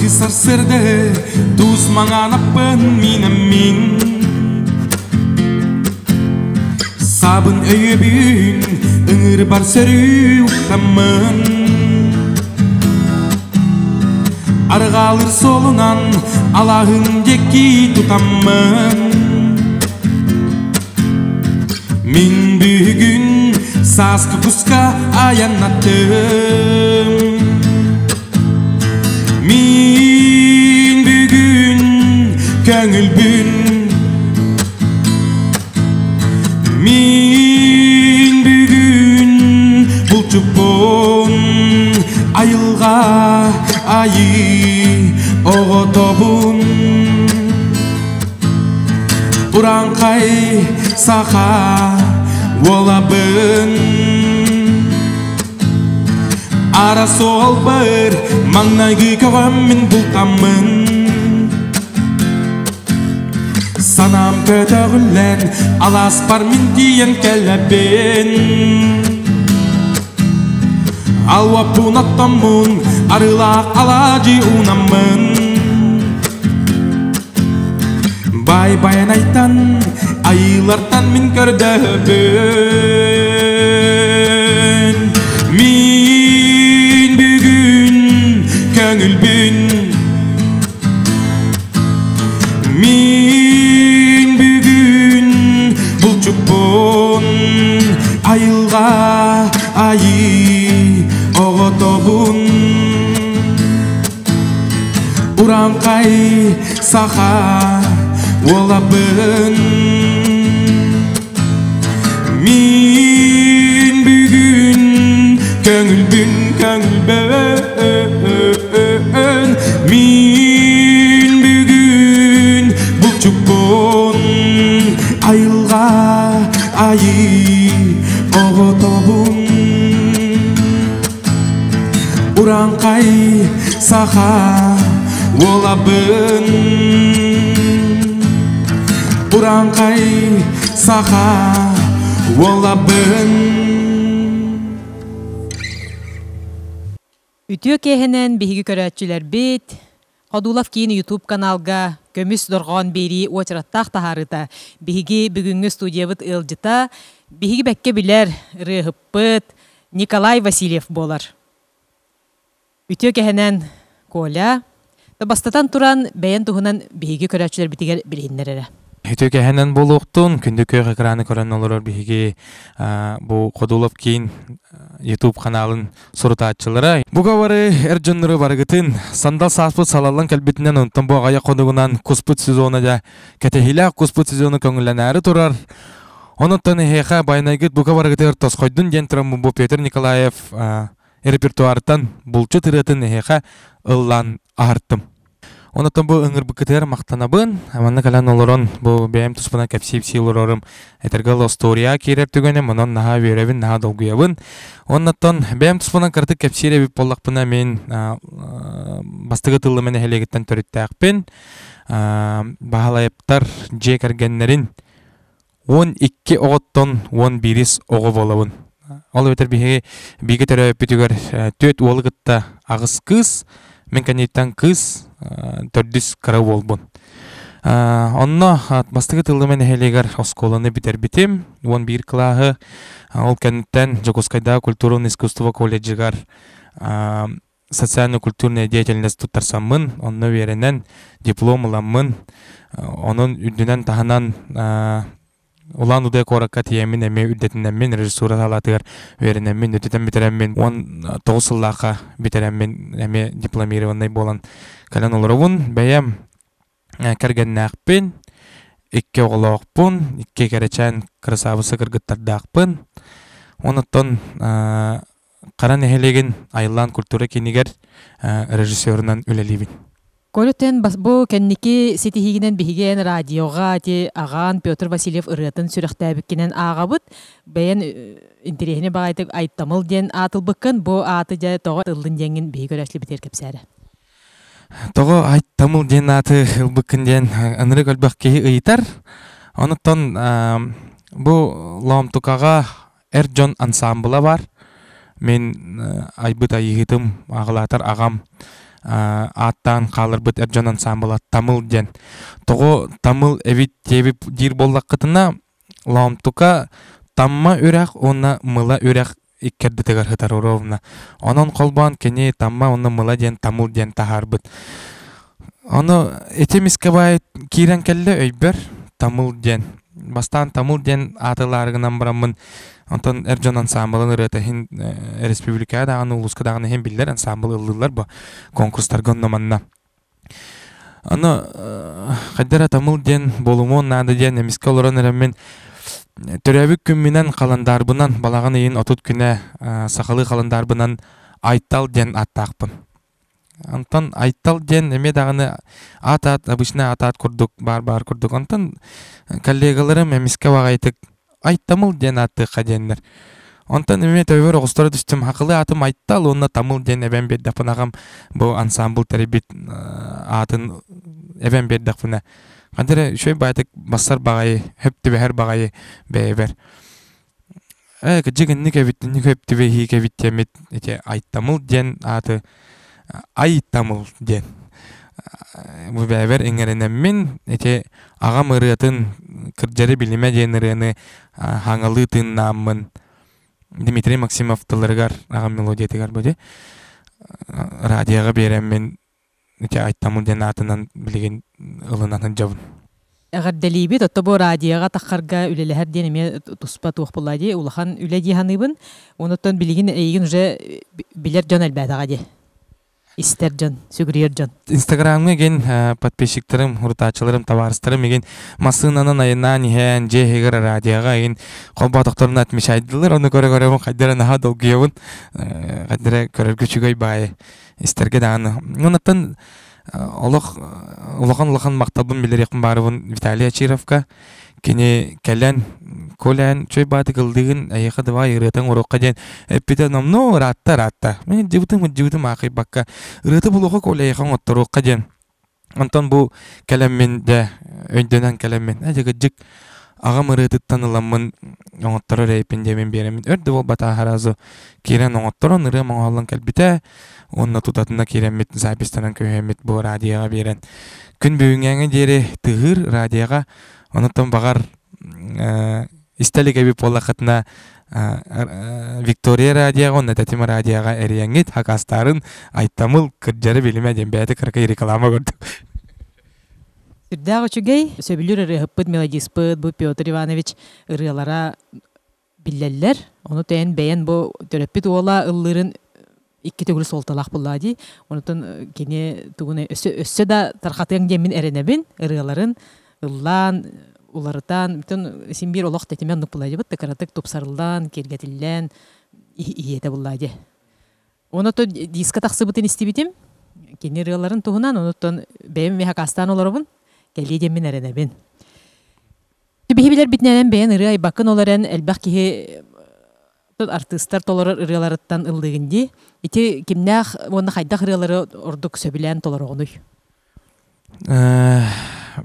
Сааскы сарсыарда туус маҥаанаппын миинэммин Саабын өйөбүн ыҥырбар сөрүү уктаммын Арҕаалыр суолунан алааһын диэки тутаммын Мин бүгүн сааскы куска айаннаттым Мин бүгүн көңүлбүн Мин бүгүн булчуппун айылҕа айыы оҕотобун Урааҥхай саха уолабын Ара суолбар маҥнайгы көҕөммүн бултаммын Санаам көтөҕүллэн алааспар мин тиийэн кэлэбин Алуаппун оттоммун арыылаах алаадьы уунаммын Бай байанайтан айыылартан мин көрдөһөбүн Мин бүгүн көңүлбүн Мин бүгүн булчуппун айылҕа айыы оҕотобун Урааҥхай саха уолабын Мин бүгүн көңүлбүн көңүлбүн Мин бүгүн булчуппун айылҕа айыы оҕотобун Урааҥхай саха уолабын Урааҥхай саха уолабын Үтүө киэһэнэн биһиги көрөөччүлэрбит Ходулов киин YouTube каналга Көмүс дорҕоон биэрии уочараттаах таһаарыыта. Биһиги бүгүҥҥү студиябыт ыалдьыта, биһиги бэккэ билэр ырыаһыппыт Николай Васильев буолар. Үтүө кэһэнэн Коля, бастатан туран бэйэн туһунан биһиги көрөөччүлэрбитигэр билиһиннэр эрэ. Үтүө кэһэнэн буолуохтун, күндү күөх экраны көрөн олорор биһиги бу Ходулов киин YouTube каналын сурутааччылара. Буга бары эр дьоннору барыгытын сандал сааспыт салаллан кэлбитинэн онтон бу аҕыйах хонугунан куспут сезона дьэ кэтэһиилээх куспут сезону көҥүллэнээри турар. Онуттан эһиэхэ байанайгыт бука барыгытыгар тосхойдун диэн туран бу Петр Николаев репертуартан булчут ырыатын эһиэхэ ыллаан аһартым. Онотон бу ыҥырбыккытыгар махтанабын. Манна кэлэн олорон бу бэйэм туспунан кэпсии-ипсии олорорум этэргэ остуоруйа киирэр түгэним, онон наһаа үөрэбин, наһаа долгуйабын. Оннуттан бэйэм туспунан кыратык кэпсиир эбит буоллахпына мин бастакы тыллыма нэһилиэгиттэн төрүттээхпин. Баһылайыптар дьиэ кэргэннэрин 12 оҕоттон 11 оҕо буолабын. Ол эбэтэр биһиги бииргэ төрөөбүппүтүгэр түөрт уолу кытта аҕыс кыыс, мин кэнниттэн кыыс, төрдүс кыра уолбун. Онно бастакы тыллыма нэһилиэгэр оскуоланы бүтэрбитим, 11 кылааһы. Ол кэнниттэн Дьокуускайдааҕы культура уонна искусство колледжыгар социально-культурная деятельность туттарсаммын, онно үөрэнэн, диплом ыламмын, онон үрдүнэн таһынан Улан-Удэ куоракка тиийэммин эмиэ үрдэтинэммин, режиссура салаатыгар үөрэнэммин, үрдэтэн бүтэрэммин, 19 сыллаахха бүтэрэммин эмиэ дипломированный буолан кэлэн олоробун. Бэйэм кэргэннээхпин, икки оҕолоохпун, икки кэрэчээн кырасаабыса кыргыттардаахпын. Онуттан Хара нэһилиэгин Айыллаан культура киинигэр режиссерунан үлэлиибин. Колютен бу кэнники ситиһиигинэн биһиги эн радиоҕа ити аҕаан Петр Васильев ырыатын сүрэхтээбиккинэн ааҕабыт. Бэйэн интэриэһинэй баҕайытык Айтамыл диэн аатылбыккын бу ааты дьэ тоҕо ыллын диэҥҥин биһиги көрөөччүлэрбитигэр кэпсээрэ. Тоҕо Айтамыл диэн ааты ылбыккын диэн ынырык элбэх киһи ыйытар. Онуттан бу Лоомтукаҕа эр дьон ансаамбыла баар. Мин айбыт айыыһытым, аҕалаатар аҕам. Ааттаан хааларбыт эр дьон ансаамбыла Тамыл диэн. Тоҕо Тамыл эбит диэбит диир буоллаххытына, Лоомтука Тамма үрэх уонна Мыла үрэх иккэрдитигэр сытар ровно. Онон холбоон кини Тамма уонна Мыла диэн Тамыл диэн таһаарбыт. Ону ити эмискэ баай киирэн кэллэ өйбөр Тамыл диэн. Бастаан Тамыл диэн аатылаары гынан бараммын, онтон эр дьон ансаамбылын ырыата иһин республикаҕа даҕаны, улууска даҕаны иһин биллэр ансаамбыл ыллыыллар бу конкурстарга онно манна. Аны хайда эрэ Тамыл диэн буолумуон наада диэн эмискэ олорон эрэммин төрөөбүт күммүнэн халандаарбынан балаҕан ыйын 30 күнэ сахалыы халандаарбынан Айтал диэн ааттаахпын. Онтон Айтал диэн эмиэ даҕаны аат-аат обычный аат-аат курдук баар-баар курдук. Онтон коллегаларым эмискэ баҕайытык Айтамыл диэн ааттыахха диэннэр. Онтон эмиэ төбөбөр оҕусторо түстүм. Хакылы аатым Айтал уонна Тамыл диэн эбэн биэрдэхпинэ аҕам бу ансаамбыл тэрийбит аатын эбэн биэрдэхпинэ ханна эрэ үчүгэй баҕайытык бассар баҕайы, хөп түбэһэр баҕайы бэйэбэр. Ээ, кырдьык инник эбит, инник хөп түбэһиик эбит диэммит ити Айтамыл диэн ааты Айтамыл диэн бу бэйэбэр иҥэринэммин ити аҕам ырыатын «Кырдьары билимэ» диэн ырыаны хаҥалыы тыыннааммын Дмитрий Максимов тылларыгар аҕам мелодиятыгар бу дии радиоҕа биэрэммин ити Айтамыл диэн аатынан билигин ылынан сылдьабын. Эҕэрдэлиибит, отто бу радиоҕа таххарга үлэлэһэр диэн эмиэ туспа туох буолла дии, улахан үлэ дии саныыбын. Онуттан билигин эйигин уже билэр дьон элбээтэҕэ дии. Истэр дьон, сүгүрүйэр дьон. Инстаграмҥа игин подписчиктарым, урутааччыларым, табаарыстарым игин массыынанан айаннаан иһэн, дьиэ иһигэр радиоҕа игин холбоотохторуна отмечайдылар, ону көрө-көрөбүн хайдара наһаа долгуйабын, хайдара көрөргө үчүгэй баайы истэргэ даҕаны. Онуттан олох улахан-улахан махталбын билэриэхпин баарыбын Виталий Ачировка. Кини кэлэн, Колян, чөй баатык ыллыгын, эйиэхэ давай ырыатаҥ уруокка диэн эппитэ номнуо ыраатта ыраатта. Мин дьыбытым дьыбытым аахыйбакка ырыата булуоха Коля эйиэхэ оҥотторуохха диэн. Онтон бу кэлэммин дьэ өйдөнөн кэлэммин, ээ дьыгыдьык аҕам ырыатыттан ыламмын оҥотторор эйпин диэмин биэрэммин өр да буолбатаа сразу киирэн оҥотторон ырыам оҥоһуллан кэлбитэ уонна тутатына киирэммит записьтанан көһүөммүт бу радиоҕа биэрэн күн бүгүҥҥээҥи диэри тыһыыр радиоҕа онуттан баҕар истэ илик эбит буоллаххытына Виктория радиоҕа уонна Тэтим радиоҕа эрийэҥҥит хакастаарын Айтамыл кырдьары билимэ диэн бэйэтэ кыракый реклама көрдүк. Сүрдээх үчүгэй, сөбүлүүр ырыаһыппыт, мелодиспыт бу Петр Иванович ырыалара биллэллэр. Ону тээн бэйэн бу төрөппүт уола ыллыырын икки төгүл суолталаах буоллаа дии. Онтон кини тугун өссө, өссө да тархатыаҥ диэммин эрэнэбин. Ырыаларын ыллаан, уларытан, бүтүн син биир олох тэтимэ оннук буолла дии. Кыратык тупсарыллан, киэргэтиллэн иһиэтэ буоллаа дии. Онотон диска тахсыбытын истибитим. Кини ырыаларын туһунан, онуттан бэйэм эмиэ хакастаан олоробун. Кэлиэ диэммин эрэнэбин. Биһи билэрбитинэн бэйэн ырыа айбаккын ол эрэн элбэх киһи артыыстар толорор ырыаларыттан ыллыыгын дии. Ити кимнээх уонна хайдах ырыалары ордук сөбүлээн толороҕунуй?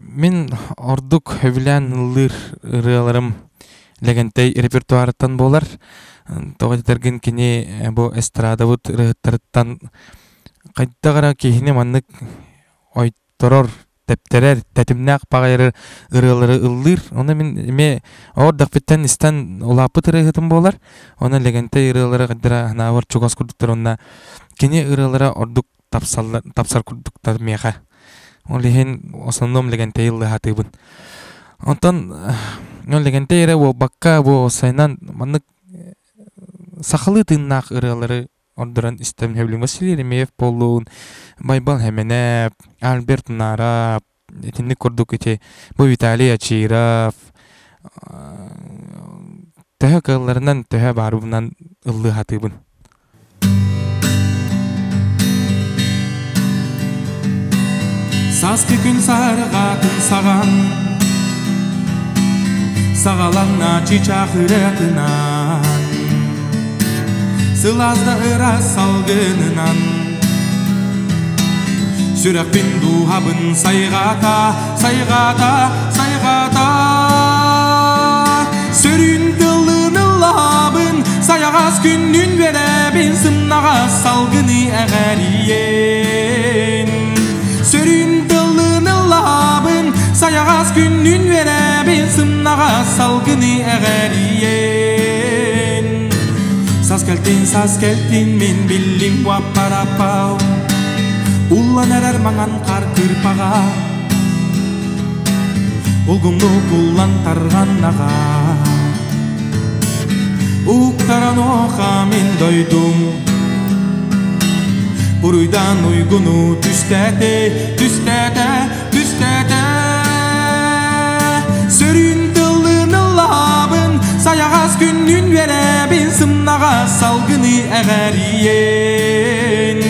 Мин ордук сөбүлээн ыллыыр ырыаларым Лэгэнтэй репертуарыттан буолар. Тоҕо этэргин кини бу эстрадабыт ырыаһыттарыттан хайдах эрэ киһини маннык ойторор тэптэрэр, тэтимнээх баҕайы ырыалары ыллыыр. Ону мин эмиэ оҕордохпуттан истэн улааппыт ырыаһытым буолар. Онон Лэгэнтэй ырыалара хайдара санаабар чугас курдуктар уонна кини ырыалара ордук тапсаллар тапсар курдуктар миэхэ. Ол иһин основном Лэгэнтэйи ыллаһатыыбын. Онтон Лэгэнтэй эрэ буолбакка бу сайынан маннык сахалыы тыыннаах ырыалары ордорон истэм сөбүлүүм. Василий Еремеев буоллун, Байбал Хэмэнэп, Альберт Нарап, итинник курдук ити бу Виталий Ачиров төһө кыалларынан төһө баарбынан ыллыы сатыыбын. Сааскы күн сарҕатын саҕан Саҕаланна чычаах ырыатынан Сылаас да ыраас салгынынан Сүрэхпин дууһабын сайҕата, сайҕата, сайҕата Сөрүүн тылын ыллаабын сайаҕа. Сайаҕас күннүн үөрэбин сымнаҕас салгыны эҕэрийэн. Сөрүн тылын ыллаабын сайаҕас күннүн үөрэбин сымнаҕас салгыны эҕэрийэн. Сас кэлтин, сас кэлтин, мин биллим уаппараппау. Уллан эрэр маҥан хар кырпаҕа Улгумнук уллан тарҕаннаҕа Уктаран оха мин дойдум Буруйдан уйгуну түстээтэ, түстээтэ, түстээтэ Сөрүүн тылын ыллаабын, сайаҕас күннүн үөрэбин, сымнаҕас салгыны эҕэрийэн.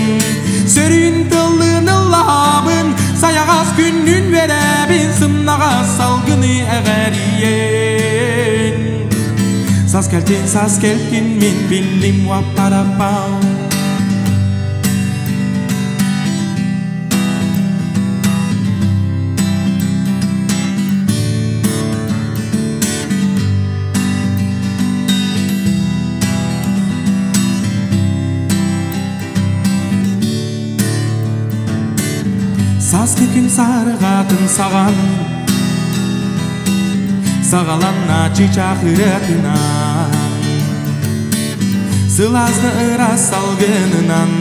Сөрүүн тылын ыллаабын, сайаҕас күннүн үөрэбин, сымнаҕас салгыны эҕэрийэн. Сас кэлтин, сас кэлтин, мин биллим уаппараппау. Сааскы күн сарҕатын саҕан Саҕаланна чыычаах ырыатынан Сылаас да ыраас салгынынан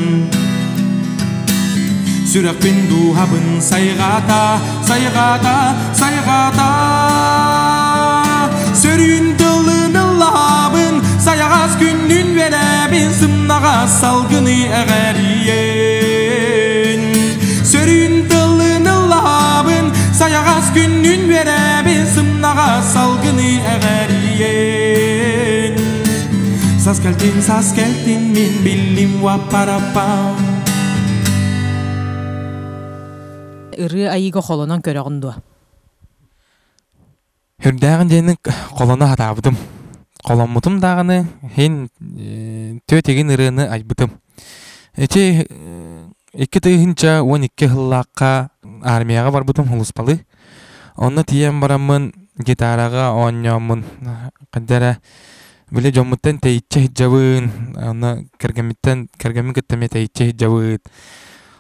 Сүрэхпин дууһабын сайҕата, сайҕата, сайҕата Сөрүүн тылын ыллаабын, сайаҕас күннүн үөрэбин, сымнаҕас салгыны эҕэрийэн. Сөрүүн тылын ыллаабын, сайаҕас күннүн үөрэбин, сымнаҕас салгыны эҕэрийэн. Сас кэлтин, сас кэлтин, мин биллим уаппараппам. Ырыа айыыга холонон көрөҕүн дуо? Үрдээҕин диэни холоно сатаабытым. Холоммутум даҕаны иһин түөрт игин ырыаны айбытым. Ити 2012 сыллаахха армияҕа барбытым сулууспалыы. Онно тиийэн бараммын гитараҕа оонньооммун хайда эрэ били дьоммуттан тэйиччи сылдьабын, онно кэргэммиттэн кэргэммин кытта эмиэ тэйиччи сылдьабыт.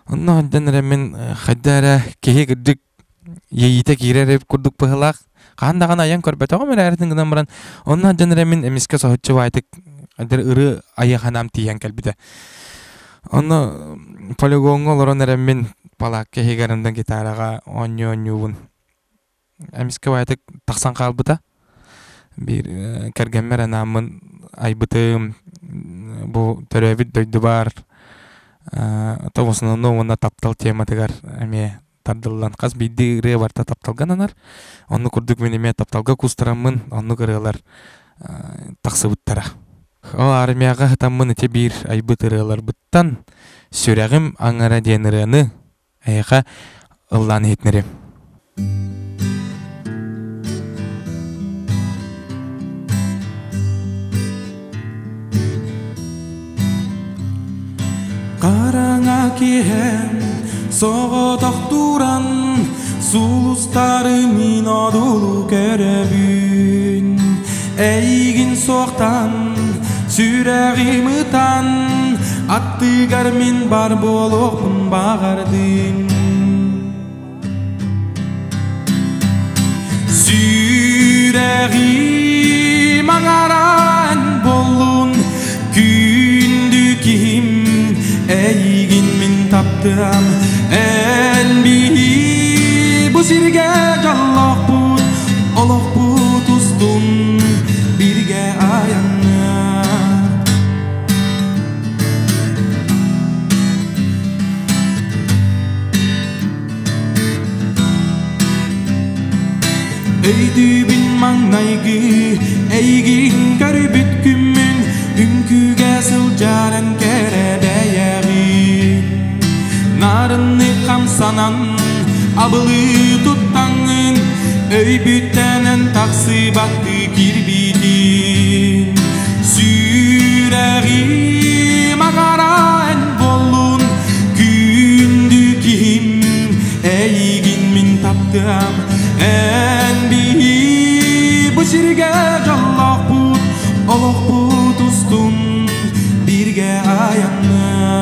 Онно сылдьан эрэ мин хайда эрэ киһи кырдьык иэйиитэ киирэр эбит курдук быһыылаах. Хаһан даҕаны айан көрбөтөҕүм эрээритин гынан баран, онно сылдьан эрэ мин эмискэ соһуччу баайтык ырыа айа санаам тиийэн кэлбитэ. Онно полигоҥҥа олорон эрэ мин палаакка иһигэр онно гитараҕа оонньуу-оонньуубун. Эмискэ баайтык тахсан хаалбыта. Биир кэргэммэр анааммын айбытым бу төрөөбүт дойдубар тоҕусунан уонна таптал тематыгар эмиэ тардыллан хас биирдии ырыа барыта тапталга ананар. Оннук курдук мин эмиэ тапталга куустараммын оннук ырыалар тахсыбыттара. Ол армияҕа сытаммын ити биир айбыт ырыаларбыттан «Сүрэҕим аҥара» диэн ырыаны эйиэхэ ыллаан иһитинэрим. Хараҥа киэһэ соҕотох туран сулустары мин одуулуу көрөбүн Эйигин суохтан сүрэҕим ытан аттыгар мин бар буолуохпун баҕардым Сүрэҕим аҥаран буоллун күндү киһим эйигин мин таптыам эн биһи бу сиргэ дьоллоохпут олохпут устун бииргэ айанныа Өйдүүбүн маҥнайгы эйигин көрбүт күммүн үҥкүүгэ сылдьарын кэрэ бэйэҕин Нарыннык хамсанан абылыы туттаҥҥын өйбүттэнэн тахсыбаттыы кирбиитин Сүрэҕим аҕара эн буоллун күндү киһим эйигин мин таптыам эн биһи бу сиргэ дьоллоохпут олохпут устун. Бирге аянна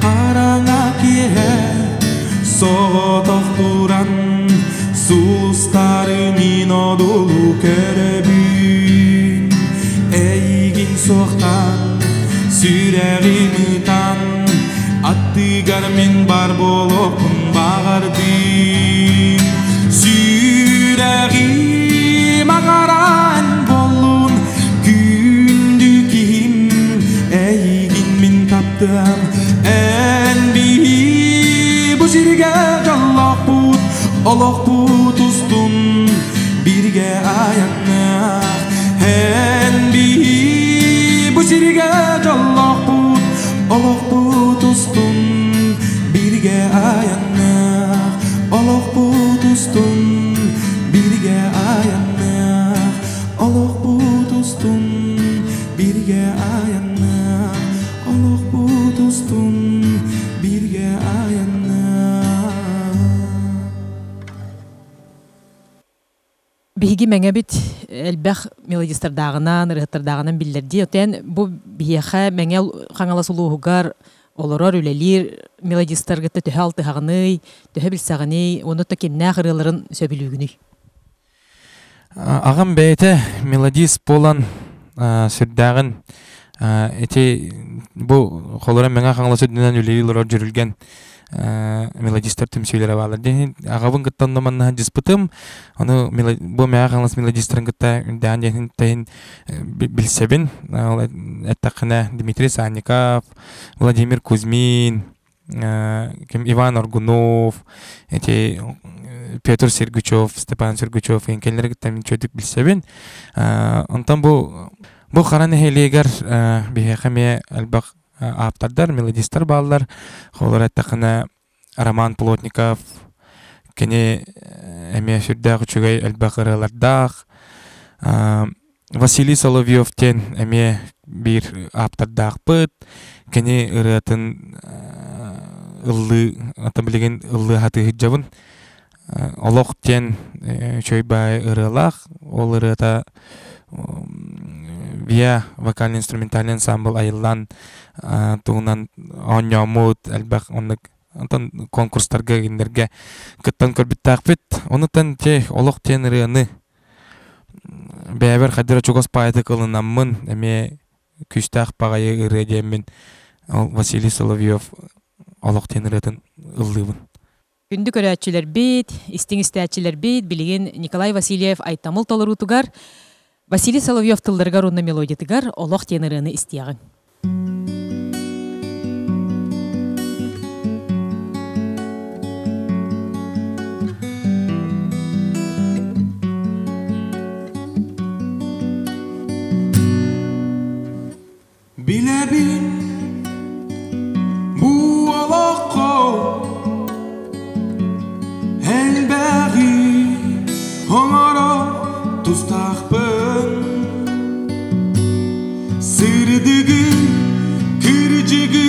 Қараңа киhe соғотох туран Сулустары мин одулу көрөбүн Эйгин соқтан сүрәгим ытан Аттыгар мен бар болопун бағардым Сүрәгим ағаран болун Күндү ким эйгин мин таптым Эн биһи бу сирге жоллохпут Олохпут устун бирге аяннах Эн биһи бу сирге жоллохпут Олохпут устун бирге аяннах Олохпут устун бирге аяннах Олохпут устун бирге аяннах Олохпут устун бирге аяннах Биһиги мэҥэбит элбэх мелодистардааҕынан, ырыһыттардааҕынан биллэрдии. Отен бу биһиэхэ мэҥэ Хаҥалас улууһугар олорор үлэлиир мелодистаргытта төһө алтыһаҕыный, төһө билсэҕиний, уонна то кимнээх ырыаларын сөбүлүүгүнүй? Аҕам бэйэтэ мелодист буолан сүрдээҕин ити бу холоро Мэҥэ Хаҥалас үрдүнэн үлэлии олорор дьүрүлгэн мелодистар түмсүүлэрэ бааллар. Диэн аҕабын кытта онно манна дьыспытым. Ону бу Мэҥэ Хаҥалас мелодистарын кытта үрдээн диэн тэһин билсэбин. Ол эттэххинэ Дмитрий Санников, Владимир Кузьмин, ким Иван Аргунов, эти Петр Сергучев, Степан Сергучев кинилэри кытта мин чөдүк билсэбин. Онтон бу хара нэһилиэгэр биһиэхэ эмиэ элбэх ааптардар, мелодистар бааллар. Холор эттэххинэ Роман Плотников кини эмиэ сүрдээх үчүгэй элбэх ырыалардаах. Василий Соловьев диэн эмиэ биир ааптардаахпыт. Кини ырыатын ыллыы, ата билигин ыллыы сатыы сылдьабын. Олох диэн үчүгэй баай ырыалаах. Ол ырыата ВИА вокально-инструментальный ансамбл айыллан туһунан оонньооммут элбэх оннук онтон конкурстарга кинилэргэ кыттан көрбүттээхпит. Онутан те олох диэн ырыаны бэйэбэр хайдара чугас паайытык ылынаммын эмиэ күүстээх баҕайы ырыа диэммин ол Василий Соловьев олох диэн ырыатын ыллыыбын. Күндү көрөөччүлэрбит, истиҥ истээччилэрбит билигин Николай Васильев Айтамыл толоруутугар Василий Соловьев тылларыгар уонна мелодиятыгар олох диэн ырыаны истиэҕиҥ. Билэбин бу олоххо элбэҕи оҥоро тустаахпын Сырдыгы, кырдьыгы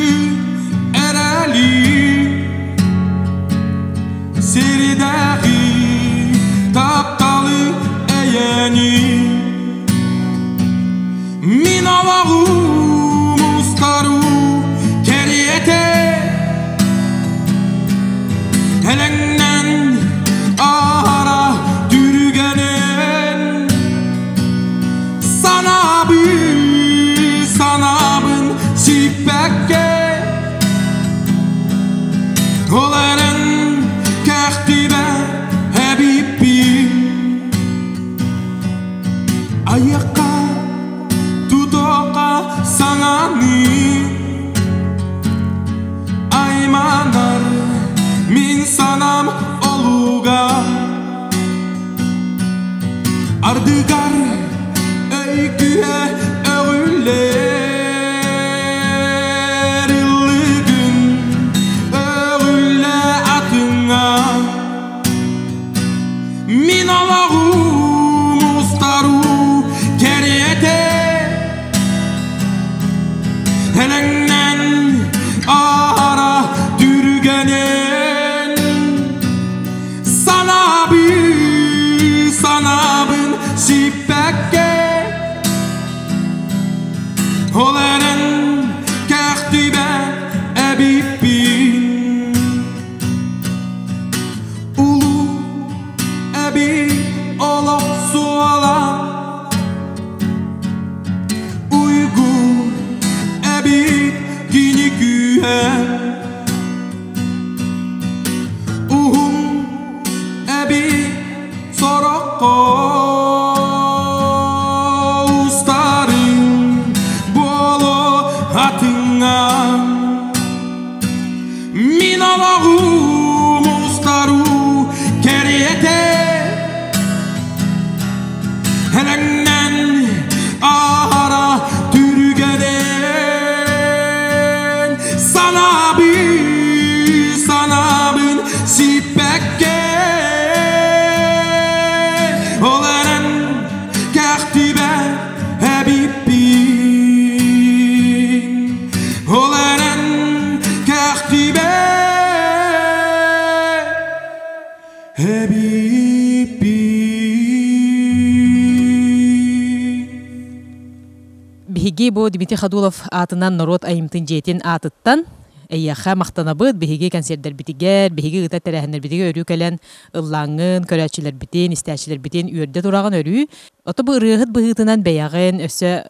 эрэли Сирдээҕи тапталы эйэни Мин олоҕум устару кэриэтэ Элэҥнэн аһара түргэнэн Санаабын, санаабын сиппэккэ Ол эрэн кэхтибэ эбиппин Айыкка тутуохха саҥаны Айманар мин санаам олуга Ардыгар өй-күүһэ өҕүллэр Ыллыгын өҕүллэ атыҥҥа Мин олоҕум устару кэриэтэ Элэҥнэн аһара түргэнэн Кэхтибэт эбиппин Ол эрэн кэхтибэт эбиппин Биһиги бу Дмитрий Ходулов аатынан норуот айымтын дьиэтин аатыттан эйиэхэ махтанабыт. Биһиги кэнсиэрдэрбитигэр, биһиги ыытар тэрээһиннэрбитигэр өрүү кэлэн ыллааҥҥын, көрөөччүлэрбитин, истээччилэрбитин үөрдэ тураҕын өрүү. Ото бу ырыаһыт быһыытынан бэйэҕин өссө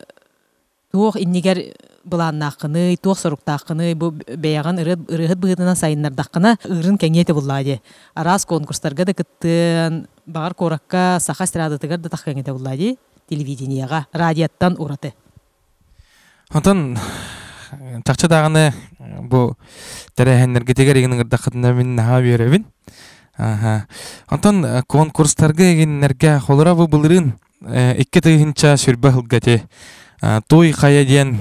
туох иннигэр былааннааххыный, туох соруктааххыный, бу бэйэҕин ырыаһыт быһыытынан сайыннардаххына ыырын кэҥиэ этэ буллаа дии. Араас конкурстарга да кыттыан, баҕар куоракка саха эстрадатыгар да таххыаҥ этэ буллаа дии телевидениеҕа, радиоттан ураты. Онтон чахчы даҕаны бу тэрээһиннэргитигэр игин ыҥырдаххытына мин наһаа үөрэбин. Аха. Онтон конкурстарга игиннэргэ холура бу былырыын 2000 сылга ити Туй хайа диэн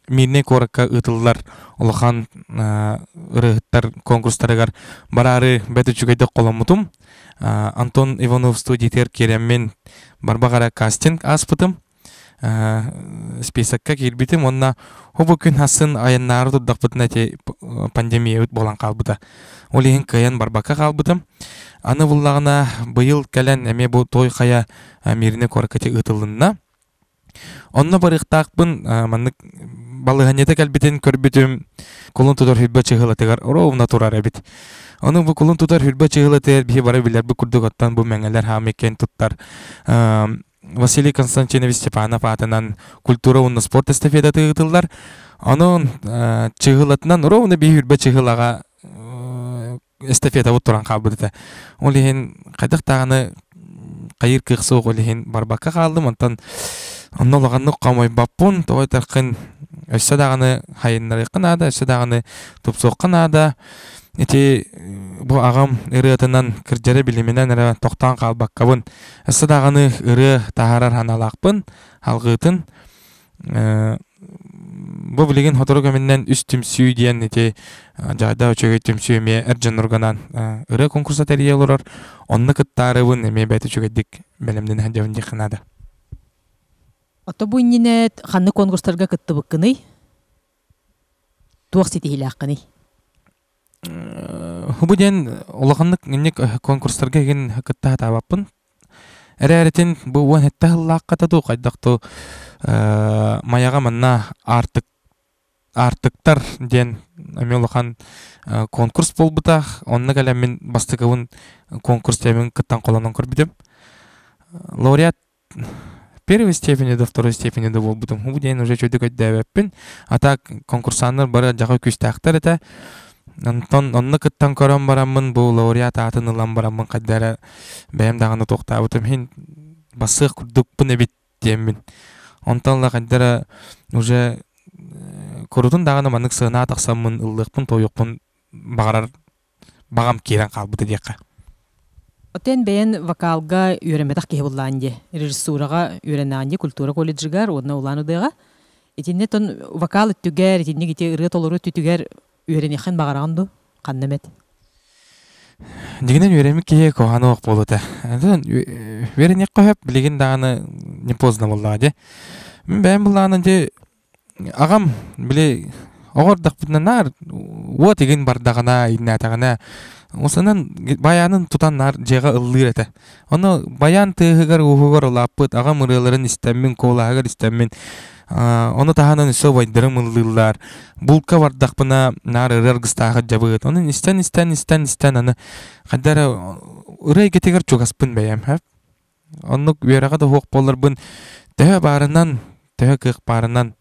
Мирнэй куоракка ыытыллар улахан ырыаһыттар конкурстарыгар бараары бэрт үчүгэйдик холоммутум. Антон Иванов студиятыгар киирэммин барбах эрэ кастинг ааспытым. Списокка киирбитим уонна бу күн асын айаннаары турдахпытына ити пандемиябыт буолан хаалбыта. Ол иһин кыайан барбакка хаалбытым. Аны буллаҕына быйыл кэлэн эмиэ бу Той Хайа Мирнэй куоракка ыытылынна. Онно барыахтаахпын маннык балаһыанньата кэлбитин көрбүтүм кулун тутар хүрбэ чыһылатыгар ровно турар эбит. Ону бу кулун тутар хүрбэ чыһылатыгар биһи бары билэрбит курдук оттон бу мэҥэлэр хаамый киэн туттар Василий Константинович Степанов аатынан культура уонна спорт эстафетата ыытыллар. Онон чыһылатынан ровно биһи хүрбэ чыһылаҕа эстафетабыт туран хаалбыт этэ. Ол иһин хайдах даҕаны хайыыр кыах суох ол иһин барбакка хааллым. Онтон онно улаханнык хомойбоппун. Тоҕо этэрхин өссө даҕаны хайыннарыахха наада, өссө даҕаны тупсуохха наада. Ити бу аҕам ырыатынан кырдьары билиминэн эрэ тохтоон хаалбаккабын. Өссө даҕаны ырыа таһаарар санаалаахпын, алҕыытын. Бу билигин сотору кэминэн үс түмсүү диэн ити дьаайдаах үчүгэй түмсүү эмиэ эр дьоннорго ырыа конкурса тэрийэ олорор. Онно кыттаарыбын эмиэ бэйэтэ үчүгэйдик бэлэмнэнэ сылдьабын диэххэ наада. Ото бу иннинэ ханнык конкурстарга кыттыбыккыный? Туох ситиһиилээххиний? Бу диэн улаханнык инник конкурстарга игин кытта сатаабаппын. Эрээритин бу 17 сыллаахха дуу хайдах дуу Майаҕа манна аартык аартыктар диэн эмиэ улахан конкурс буолбута. Онно кэлэммин бастакыбын конкурс диэмин кыттан холонон көрбүтүм. Лауреат первой степени да второй степени да буолбутум. Бу диэн уже чөйдүк өйдөөбөппүн. А так конкурсаннар бары дьаҕа күүстээхтэр этэ. Онтон онно кыттан көрөн бараммын бу лауреат аатын ылан бараммын хайда эрэ бэйэм даҕаны туохтаабытым иһин бассыах курдукпун эбит диэммин. Онтон ыла хайда эрэ уже курутун даҕаны маннык сыанаҕа тахсаммын ыллыахпын туойуохпун баҕарар баҕам киирэн хаалбыта диэххэ. Отен бэйэн вокалга үөрэммэтэх киһи буллаан дии. Режиссураҕа үөрэнэҕин дии культура колледжыгар уонна Улан Удэҕа. Итиннэ тон вокал өттүгэр, итинник ити ырыа толору өттүтүгэр үөрэниэххин баҕараҕын дуу? Ханна эмэт? Дьиҥинэн үөрэммит киһи куһаҕана суох буолуо этэ. Үөрэниэххэ сөп, билигин даҕаны не поздно буоллаҕа дии. Мин бэйэм былаана дии Аҕам били оҕо эрдэхпитинэ наар уот игин бардаҕына, иҥнээтэҕинэ осанан байаанын тутан наар дьиэҕэ ыллыыр этэ. Ону байаан тыаһыгар-ууһугар улааппыт аҕам ырыаларын истэммин, куолаһыгар истэммин ону таһынан өссө убайдарым ыллыыллар. Булка бардахпына наар ырыа аргыстаах дьабыт. Онон истэн-истэн, истэн-истэн аны хайда эрэ ырыа эйгэтигэр чугаспын бэйэм. Оннук үөрэҕэ да суох буолларбын төһө баарынан, төһө кыах баарынан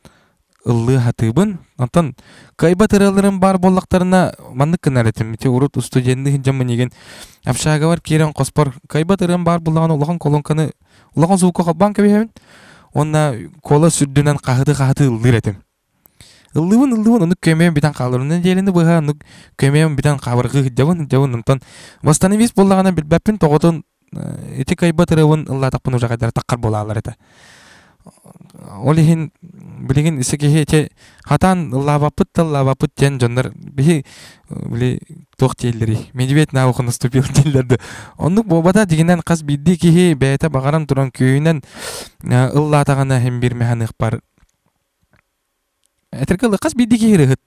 ыллыы сатыыбын. Онтон кыайбат ырыаларым баар буоллахтарына маннык гынар этим. Ити урут студенныы сылдьаммын игин общагабар киирэн хоспор кыайбат ырыам баар буоллаҕына улахан колонканы улахан звукка холбоон кэбиһэбин. Уонна куолас үрдүнэн хаһыты-хаһыты ыллыыр этим. Ыллыыбын, ыллыыбын, оннук көмөйөн бүтэн хаалар. Нэдиэлэни быһа оннук көмөйөн бүтэн хаабырҕыы сылдьабын, сылдьабын. Онтон восстановист буоллаҕына билбэппин, тоҕотун ити кыайбат ырыабын ыллаатахпын уже хайдара таххар буолаалар этэ. Ол иһин билигин isi киһи ити Хатан ыллаабаппыт да ыллаабаппыт диэн дьоннор биһи били туох дииллэрий медведь на ухо наступил дииллэр да оннук буолбата дигинэн хас биирдии киһи бэйэтэ баҕаран туран күүһүнэн ыллаатаҕына иһин биир мэханыахпар этэргэ ылы хас биирдии киһи ырыһыт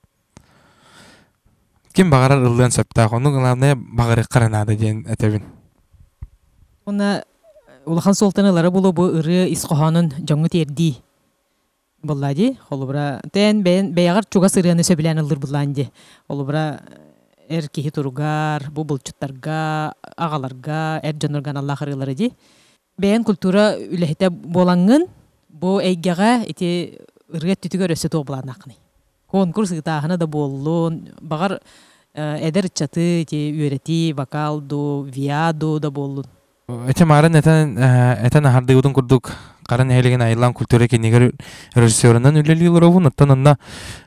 ким баҕарар ыллыан сөптөөх ону главное баҕарыахха эрэ наада диэн этэбин. Уонна улахан суолтаны ылара буолуо бу ырыа ис хоһоонун дьоҥҥо тиэрдии буолла дии. Холобура, тэн бэйэн бэйэҕэр чугас ырыаны сөбүлээн ыллыр буллаан дии. Холобура, эр киһи туругар, бу булчуттарга, аҕаларга, эр дьоннорго аналлаах ырыалары дии. Бэйэн культура үлэһитэ буолаҥҥын, бу эйгэҕэ ити ырыа өттүтүгэр өссө туох былааннааххыный? Конкурс ыытааһына да буоллун, баҕар эдэр ыччаты ити үөрэтии, вокал дуу, ВИА дуу да буоллун. Эти маарын этэн этэн аһардыыбытын курдук Хара нэһилигин айыллан культура кинигэр режиссерынан үлэлии олоробун. Оттон онно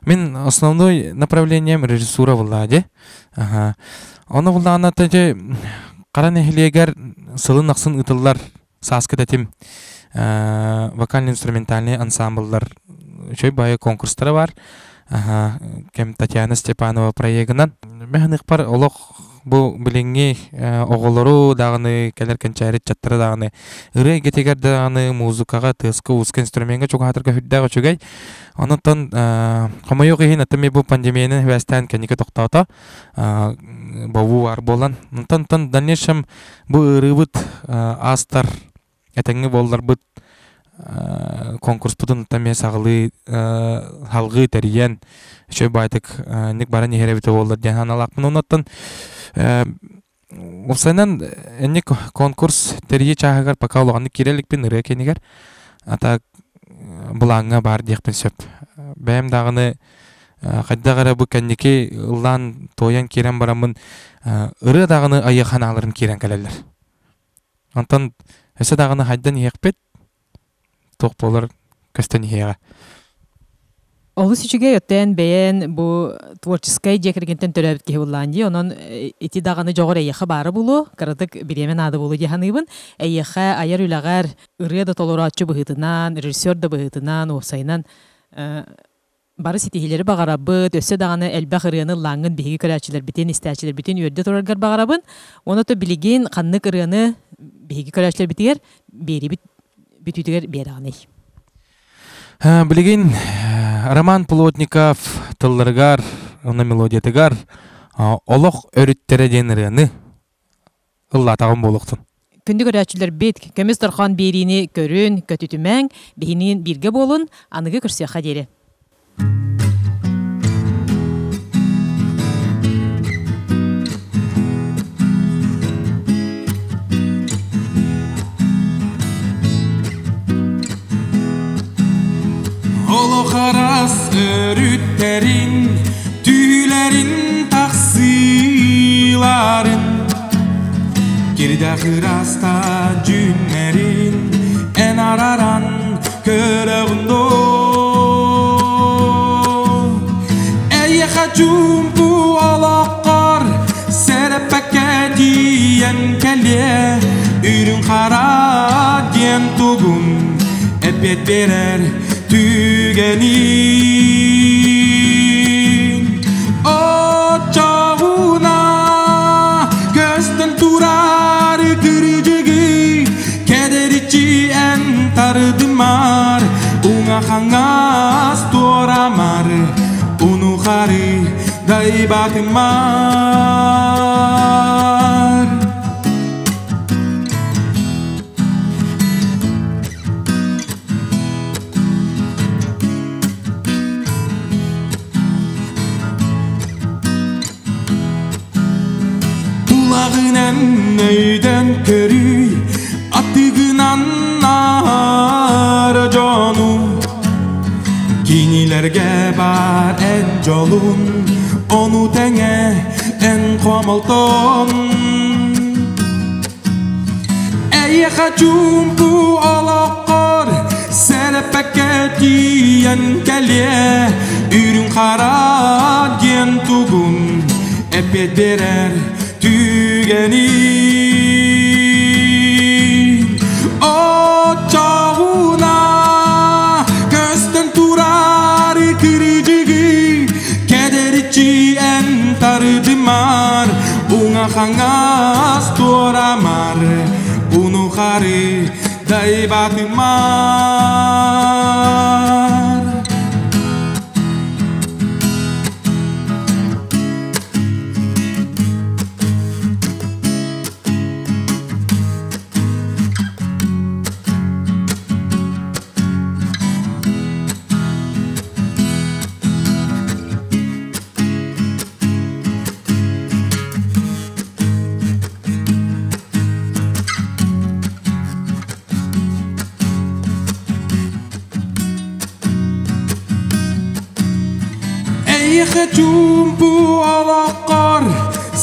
мин основной направлением режиссура буолла дии. Ону буллаҕына ити Хара нэһилиэгэр сылын ахсын ыытыллар сааскы тэтим вокально-инструментальный ансамбллар үчүгэй баайы конкурстара бар. Кэм Татьяна Степанова проегынан. Мэханыхпар олох бу билиҥҥи оҕолору даҕаны кэлэр кэнчээри ыччаттары даҕаны ырыа эйгэтигэр даҕаны музыкаҕа тыаска ууска инструмеҥҥа чугаһатарга сүрдээх үчүгэй. Онон хомойуох иһин аттами бу пандемияны сибээстээн кэнники тохтоото бобуу баар буолан. Онтон дальнейшем бу ыарыыбыт аастар этэҥҥэ буолларбыт конкурспутун эмиэ саҕалыы салҕыы тэрийэн үчүгэй баайтык ник баран иһэр эбитэ буоллар диэн санаалаахпын. Оннуттан уопсайынан инник конкурс тэрийии чааһыгар пока улаханнык киирэ иликпин ырыа киинигэр. А так былааҥҥа баар диэхпин сөп. Бэйэм даҕаны хайдах эрэ бу кэнники ыллаан туойан киирэн бараммын ырыа даҕаны айыах санааларым киирэн кэлэллэр. Онтон өссө даҕаны хайдан иһиэхпит, туох буолар көстөн иһиэҕэ. Олус үчүгэй оттон бэйэн бу творческай дьиэ кэргэнтэн төрөөбүт киһи буллаан дии. Онон ити даҕаны дьоҕур эйиэхэ баара буолуо, кыратык бириэмэ наада буолуо дии саныыбын. Эйиэхэ айар үлэҕэр ырыа да толорооччу быһыытынан, режиссер да быһыытынан, уопсайынан Бары ситиһиилэри баҕарабыт, өссө даҕаны элбэх ырыаны ыллааҥҥын биһиги көрөөччүлэрбитин, истээччилэрбитин үөрдэ тураргар баҕарабын. Уонна то билигин ханнык ырыаны биһиги көрөөччүлэрбитигэр биэрибит бүтүүтүгэр биэрэҕиний? Билигин Роман Плотников тылларыгар уонна мелодиятыгар «Олох өрүттэрэ» диэн ырыаны ыллаатаҕым буолуохтун. Күндү көрөөччүлэрбит, көмүс дорҕоон биэриини көрүн, көтүтүмэҥ, биһиниин бииргэ буолун, аныгы көрсүөххэ диэри. Олох араас өрүттэрин, түүлэрин тахсыыларын Кирдээх ыраста дьүннэрин эн араран көрөҕүн доо Эйиэхэ чуумпу олоххор сэрэппэккэ тиийэн кэлиэ Үрүҥ хара диэн тугун эппиэт биэрэр түгэнин Оччоҕуна көстөн турар кырдьыгы кэдэриччи эн тардымар уҥа-хаҥас туорамар унухары дайбатымар. Тулаҕынан өйдөн көрүй, аттыгынан наар дьону. Кинилэргэ баар эн дьолун, ону тэҥэ эн хомолтон. Эйиэхэ чуумпу олоххор сэрэппэккэ тиийэн кэлиэ Үрүҥ хара диэн тугун эппиэт биэрэр түгэнин Оччоҕуна көстөн турар кырдьыгы. хары дайбатымар. Эйиэхэ чуумпу олоххор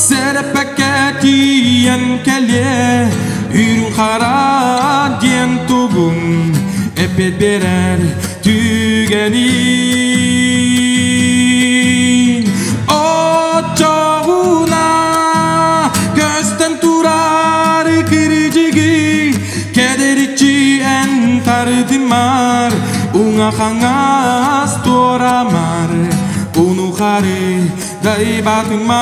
сэрэппэккэ тиийэн кэлиэ, үрүҥ хара диэн тугун эппиэт биэрэр түгэнин. Оччоҕуна көстөн турар кирдьиги кэдэриччи эн тардымар, уҥа хаҥас туорамар, уну хары дайбатымар.